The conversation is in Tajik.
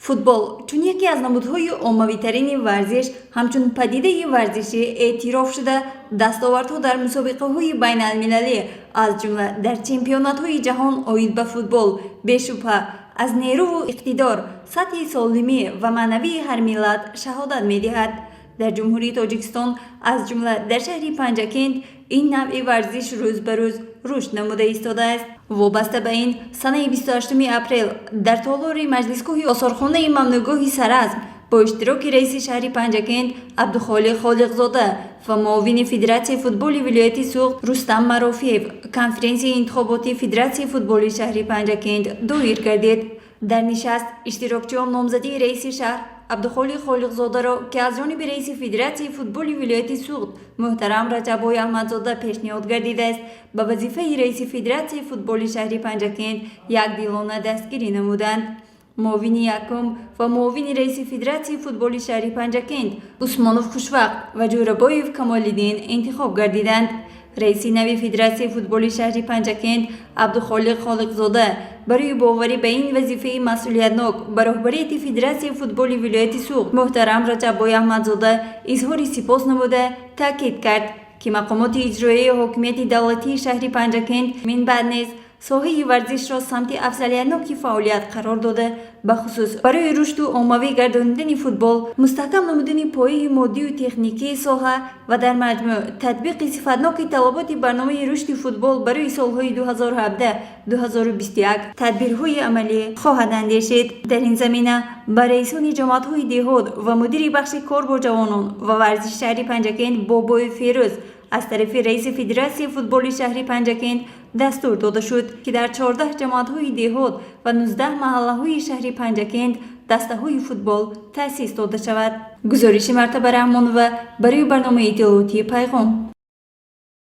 Футбол чун яке аз намудҳои оммавитарини варзиш, ҳамчун падидаи варзишӣ эътироф шуда, дастовардҳо дар мусобиқаҳои байналмилалӣ, аз ҷумла дар чемпионатҳои ҷаҳон оид ба футбол, бешубҳа, аз нерӯву иқтидор, сатҳи солимӣ ва маънавии ҳар миллат шаҳодат медиҳад. Дар Ҷумҳурии Тоҷикистон, аз ҷумла дар шаҳри Панҷакент, ин навъи варзиш рӯз ба рӯз рушд намуда истодааст. Вобаста ба ин, санаи 28 апрел дар толори маҷлисгоҳи осорхонаи мамнӯъгоҳи Саразм бо иштироки раиси шаҳри Панҷакент Абдухолиқ Холиқзода ва муовини Федератсияи футболи вилояти Суғд Рустам Марофиев конференсияи интихоботии Федератсияи футболи шаҳри Панҷакент доир гардид. Дар нишаст иштирокчиён номзадии раиси шаҳр Абдухолиқ Холиқзодаро, ки аз ҷониби раиси Федератсияи футболи вилояти Суғд муҳтарам Раҷаббой Аҳмадзода пешниҳод гардидааст, ба вазифаи раиси Федератсияи футболи шаҳри Панҷакент якдилона дастгирӣ намуданд. Муовини якум ва муовини раиси Федератсияи футболи шаҳри Панҷакент Усмонов Хушвақт ва Ҷӯрабоев Камолиддин интихоб гардиданд. Раиси нави Федератсияи футболи шаҳри Панҷакент Абдухолиқ Холиқзода барои боварӣ ба ин вазифаи масъулиятнок ба роҳбарияти Федератсияи футболи вилояти Суғд муҳтарам Раҷаббой Аҳмадзода изҳори сипос намуда, таъкид кард, ки мақомоти иҷроияи ҳокимияти давлатии шаҳри Панҷакент минбаъд низ соҳаи варзишро самти афзалиятноки фаъолият қарор дода, бахусус барои рушду оммавӣ гардонидани футбол, мустаҳкам намудани пояи моддию техникии соҳа ва дар маҷмӯъ татбиқи сифатноки талаботи барномаи рушди футбол барои солҳои 2017-2021 тадбирҳои амалӣ хоҳад андешид. Дар ин замина ба раисони ҷамоатҳои деҳот ва мудири бахши кор бо ҷавонон ва варзиши шаҳри Панҷакент Бобои Ферӯз аз тарафи раиси Федератсияи футболи шаҳри Панҷакент дастур дода шуд, ки дар 14 ҷамоатҳои деҳот ва 19 маҳаллаҳои шаҳри Панҷакент дастаҳои футбол таъсис дода шавад. Гузориши Мартаба Раҳмонова барои барномаи иттилоотии «Пайғом».